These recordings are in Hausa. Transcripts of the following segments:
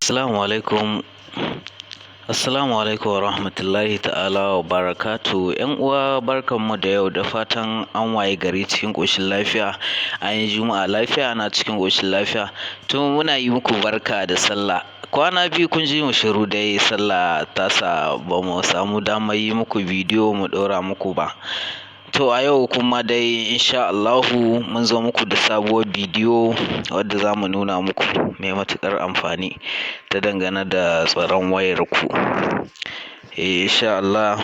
Assalamu alaikum. Assalamu alaikum wa rahmatullahi ta'ala wa barakatuhu. ‘Yan uwa, barkanmu da yau, da fatan an wayi gari cikin ƙoshin lafiya, an yi Juma'a lafiya, ana cikin ƙoshin lafiya. To, muna yi muku barka da sallah. Kwana biyu kun ji mu shiru dai, sallah ta sa ba mu samu damar yi muku bidiyo mu ɗora muku ba. To, a yau kuma dai insha Allahu mun zo muku da sabuwar bidiyo wadda za mu nuna muku mai matuƙar amfani ta dangane da tsaron wayarku. Eh, insha Allah.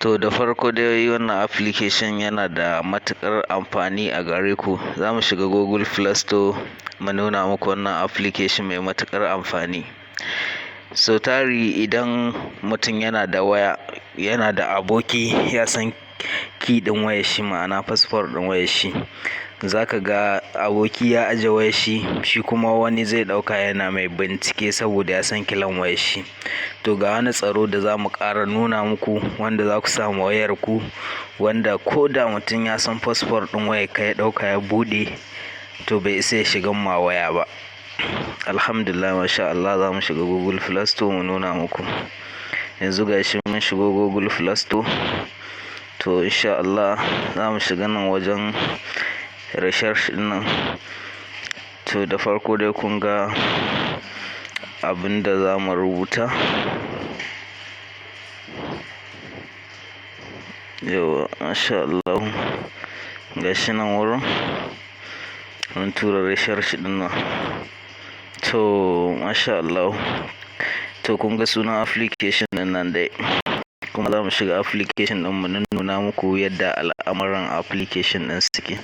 To, da farko dai wannan application yana da matuƙar amfani a gare ku. Za mu shiga Google Play Store mu nuna muku wannan application mai matuƙar amfani. So tari idan mutum yana da waya, yana da aboki ya san key ɗin wayar shi, ma'ana password ɗin wayar shi. Za ka ga aboki ya aje wayar shi, shi kuma wani zai ɗauka yana mai bincike saboda ya san kilan wayar shi. To, ga wani tsaro da za mu ƙara nuna muku wanda za ku sa ma wayar ku, wanda ko da mutum ya san password ɗin wayar ka ya ɗauka ya buɗe, to bai isa ya shigan ma waya ba. Alhamdulillah, masha Allah, za mu shiga Google Play Store mu nuna muku. Yanzu ga shi mun shigo Google Play Store. To, insha Allah za mu shiga nan wajen research ɗin nan. To, da farko dai kun ga abin da za mu rubuta. Yauwa, masha Allah. Ga shi nan wurin mun tura research ɗin nan. To, masha Allah. To, kun ga sunan application ɗin nan dai. Kuma za mu shiga application ɗin mu nuna muku yadda al'amuran application ɗin suke.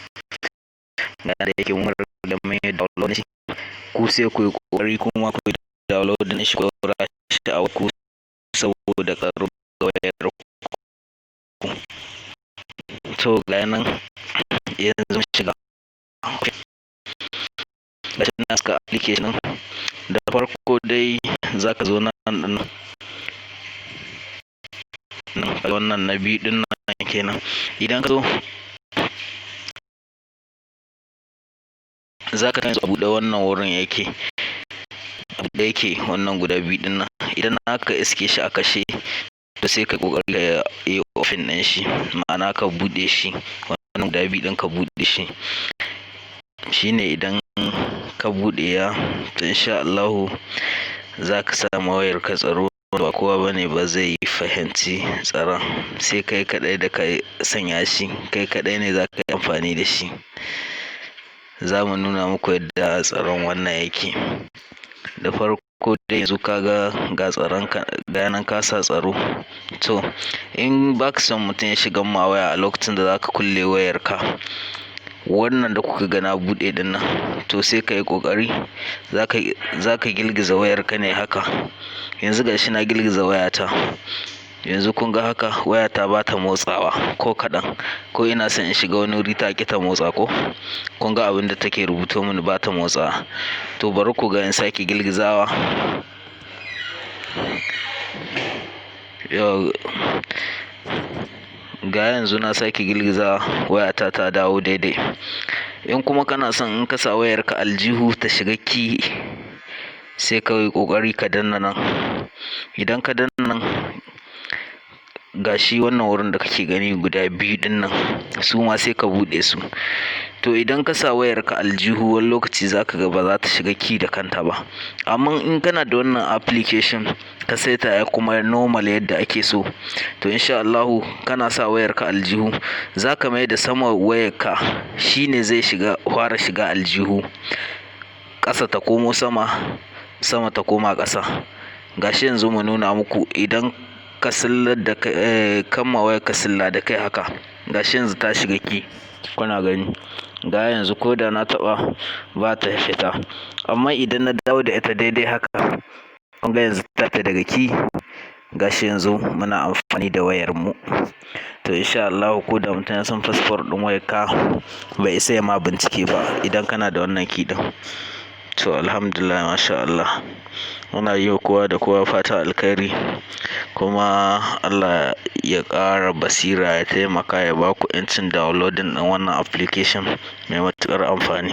Ga da yake mun riga mun yi download shi. Ku sai ku yi ƙoƙari kuma ku yi download ɗin shi, ku ɗora shi a ku saboda tsaro ga wayar ku. To, ga nan yanzu mun shiga. Ga shi nan saka application ɗin. Da farko dai za ka zo nan ɗin. Nan wannan na biyu ɗin nan kenan. Idan ka zo, za ka a buɗe wannan wurin yake. A buɗe yake wannan guda biyu ɗin nan. Idan aka iske shi a kashe, to sai ka ƙoƙari ka yi open ɗin shi, ma'ana ka buɗe shi. Wannan guda biyu ɗin ka buɗe shi. Shine idan ka buɗe ya, to insha Allahu za ka samu wayarka tsaro, ba kowa bane ba zai fahimci tsaron, sai kai kaɗai da ka sanya shi, kai kaɗai ne za ka yi amfani da shi. Za mu nuna muku yadda tsaron wannan yake. Da farko dai yanzu ka ga ga tsaron ka, ga nan ka sa tsaro. To, in ba ka son mutum ya shigan ma waya a lokacin da za ka kulle wayarka, wannan da kuka ga na buɗe ɗin nan, to sai ka yi ƙoƙari za ka girgiza wayarka ne haka. Yanzu ga shi na girgiza wayata. Yanzu kun ga haka wayata ba ta motsawa ko kaɗan. Ko ina son in shiga wani wuri, ta ƙi ta motsa ko. Kun ga abin da take rubuto mini, ba ta motsawa. To, bari ku ga in sake girgizawa. Yau ga yanzu na sake girgizawa, wayata ta dawo daidai. In kuma kana son in ka sa wayarka aljihu ta shiga key, sai ka yi ƙoƙari ka danna nan. Idan ka danna nan, ga shi wannan wurin da kake gani guda biyu ɗin nan, su ma sai ka buɗe su. To, idan ka sa wayarka aljihu, wani lokaci za ka ga ba za ta shiga key da kanta ba. Amma in kana da wannan application ka saita ya kuma normal yadda ake so, to insha Allahu kana sa wayarka aljihu, za ka mai da sama wayarka shine zai shiga, fara shiga aljihu. Ƙasa ta komo sama, sama ta koma ƙasa. Ga shi yanzu mu nuna muku, idan ka sillar da kai, kama wayarka silla da kai haka. Ga shi yanzu ta shiga key, kuna gani. Ga yanzu ko da na taɓa, ba ta fita. Amma idan na dawo da ita daidai haka, kun ga yanzu ta fita daga key. Ga shi yanzu muna amfani da wayar mu. To, insha Allahu ko da mutum ya san password ɗin wayarka, bai isa ya ma bincike ba idan kana da wannan key ɗin. To, alhamdulillah, masha Allah. Muna yi wa kowa da kowa fatan alkhairi, kuma Allah ya ƙara basira, ya taimaka ya ba ku 'yancin downloading ɗin wannan application mai matuƙar amfani.